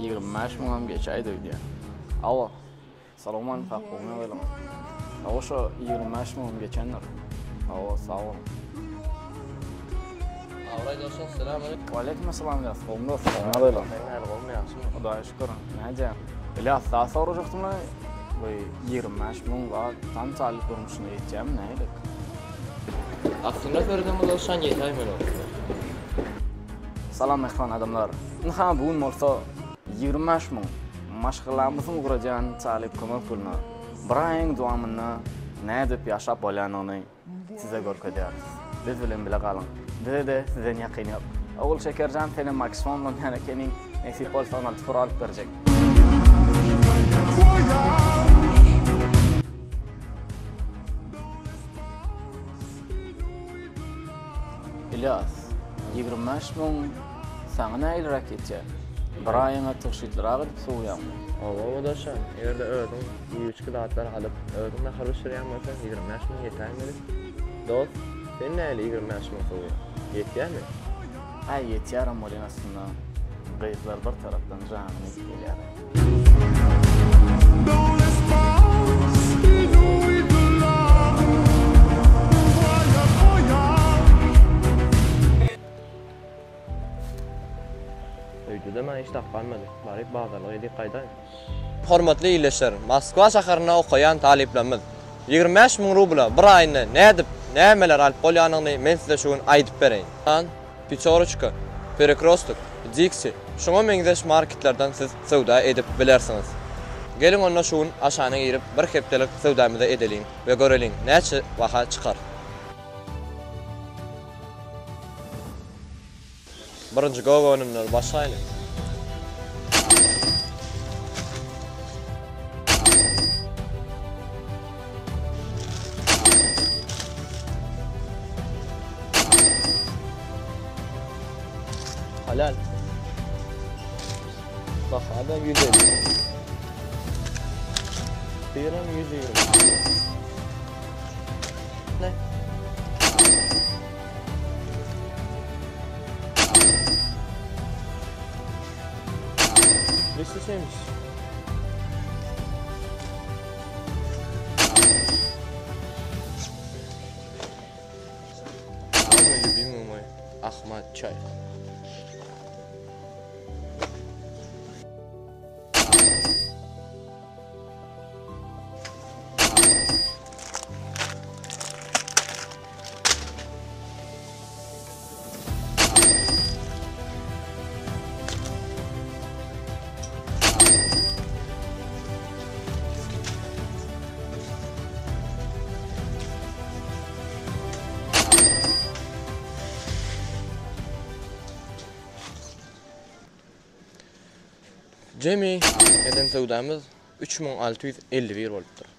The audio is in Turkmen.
25 müňem geçäýdi öýdýän. Alo. Salowmaleýkim sag gowy ýagdaýlaryň. Hawa şo 25 müňem geçendir. Hawa sag boluň. Abraý dostum salam aleýkum. Waleýkim essalam Ylýas gowmy dostum gowy ýagdaýlaryň. Sen näle gowmy ýagşymy? Hudaýa şükür. Nädýäň? Ylýas zat sorajakdymlaý. Bu 25 müň zat tam talyp durmuşyna ýetýärmi nähili? Aslynda sereden bolsa şan ýetäýmeli bolupdyr. Salam mähriban adamlar. Ynha bu gün bolsa 25 müň maşgalamyzyň ugradýan talyp kömek puluna bir aýyň dowamynda nädip ýaşap bolýanyny size görkezýäris. Biz bilen bile galyň. Bize-de sizden ýakyn ýok. Ogulşekerjan senem Maxfon bolýan ekeniň. Nesip bolsa 16 Pro alyp berjek. Ilýas, 25 müň saňa nähiliräk ýetýär? Bir aýyňa tygşytlyrak edip sowýaňmy? Hawa, odaşan. Eger-de özüň iýip-içgi zatlar alyp, özüň nahar bişirýän bolsaň, 25 müň ýetäýmeli. Dost, sen nähili 25 müň sowýaň? Ýetýärmi? Äý, ýetýärem welin aslynda gyzlar bir tarapdan janymy iýip gelýär. Öýde-de maňa iş tapgalmady. Baryp bazarlyk edip gaýdaýyn. Hormatly ildeşler, Moskwa şäherinde okaýan talyplarymyz, 25 müň rubla bir aýynda nädip, nämeler alyp bolýanyny men size şu gün aýdyp bereýin. Pýatoroçka, Perekrostok, Diksi şuňa meňzeş marketlerden siz söwda edip bilersiňiz. Geliň onda şu gün Aşana girip bir hepdelik söwdamyzy edeliň we göreliň näçe baha çykar. Birinji gök önümleri başlaýlyň. Halal. Baha da 150. Birem 120. Ne? Beşli Самый любимый мой Ахмат чай. Jemi eden söwdamyz 3651 bolupdyr.